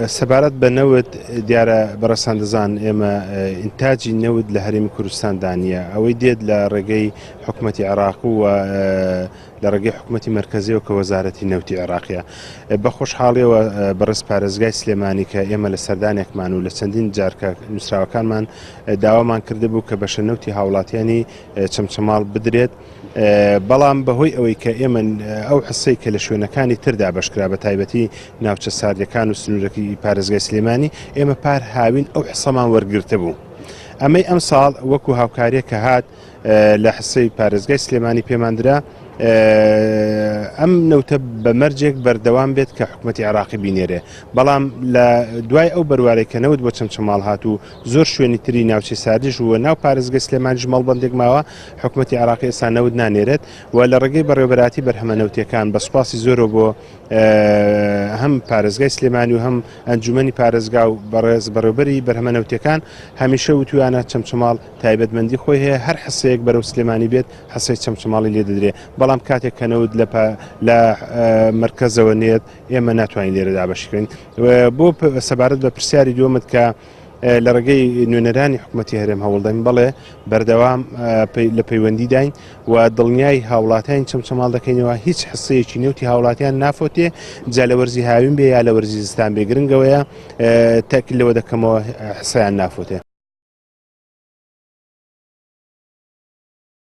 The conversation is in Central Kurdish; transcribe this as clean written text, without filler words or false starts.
سەبارەت بە نەوت دیارە بەڕێزتان دەزان ئێمە ئینتاجی نەوت لە هەرێمی کوردستاندا نییە، ئەوەی دێت لە ڕێگەی حکومەتی عێراق و لە ڕێگەی حکومەتی مەرکەزیەوە کە وەزارەتی نەوتی عێراقیە. بە خۆشحاڵیەوە بەڕێز پارێزگای سلێمانی کە ئێمە لە سەردانێکمان و لە چەندین جار کە نووسراوەکانمان داوامان کردبوو کە بەشە نەوتی هاوڵاتیانی چەمچەماڵ بدرێت، بەڵام بەهۆی ئەوەی کە ئێمە ئەو حسەی کە لە شوێنەکانی تردا بەشکرا بە تایبەتی ناوچە ساردەکان و سنوورەکەی پارێزگای سلێمانی ئێمە پار هاوین ئەو حسەمان وەرگرتبوو. ئەمەی ئەم ساڵ وەکو هاوکاریە کە هات لە حسەی پارێزگای سلێمانی پێماندرا ئەم نەوتە بە مەرجێک بەردەوام بێت کە حکوومەتتی عراقی بینێرێ بەڵام لە دوای ئەو بەروارەی کە نەوت بۆ چەمچەماڵ هات و زۆر شوێنی تری ناوچەی ساردیش و ناو پارێزگەی سلێمانیش مەڵبەندێک ماوە، حکومەتی عێراقی ئێستا نەوت نانێرێت و لە ڕێگەی بەڕێوەبەرایەتی بەرهەمە نەوتییەکان بە سوپاسی زۆرەوە بۆ هەم پارێزگای سلێمانی و هەم ئەنجومەنی پارێزگا و بەڕێز بەڕێوبەری بەرهەمە نەوتییەکان هەمیشە وتویانە چەمچەماڵ تایبەتمەندی خۆی هەیە هەر حسەیەک بەرەو سلێمانی بێت حسەی چەمچەماڵی لێ دەدرێ بەڵام کاتێک کە نەوت لە لە مەرکەزەوە نێت ئێمە ناتوانین لێرە دابەشی بکەین بۆ سەبارەت بە پرسیاری دووەمت کە لە ڕێگەی نوێنەرانی حکوومەتتی هەرێم هەوڵدەین بەڵێ بەردەوام لە پەیوەندیداین و دڵنیای هاوڵاتیان چەمچەماڵ دەکەینەوە هیچ حسەیەکی نەوتی هاوڵاتیان نافۆتێ جا لە وەرزی هاوین بێ یا لە وەرزی زستان بێ گرنگەوەیە تاکیل لەوە دەکەمەوە حسیان نافۆتێ.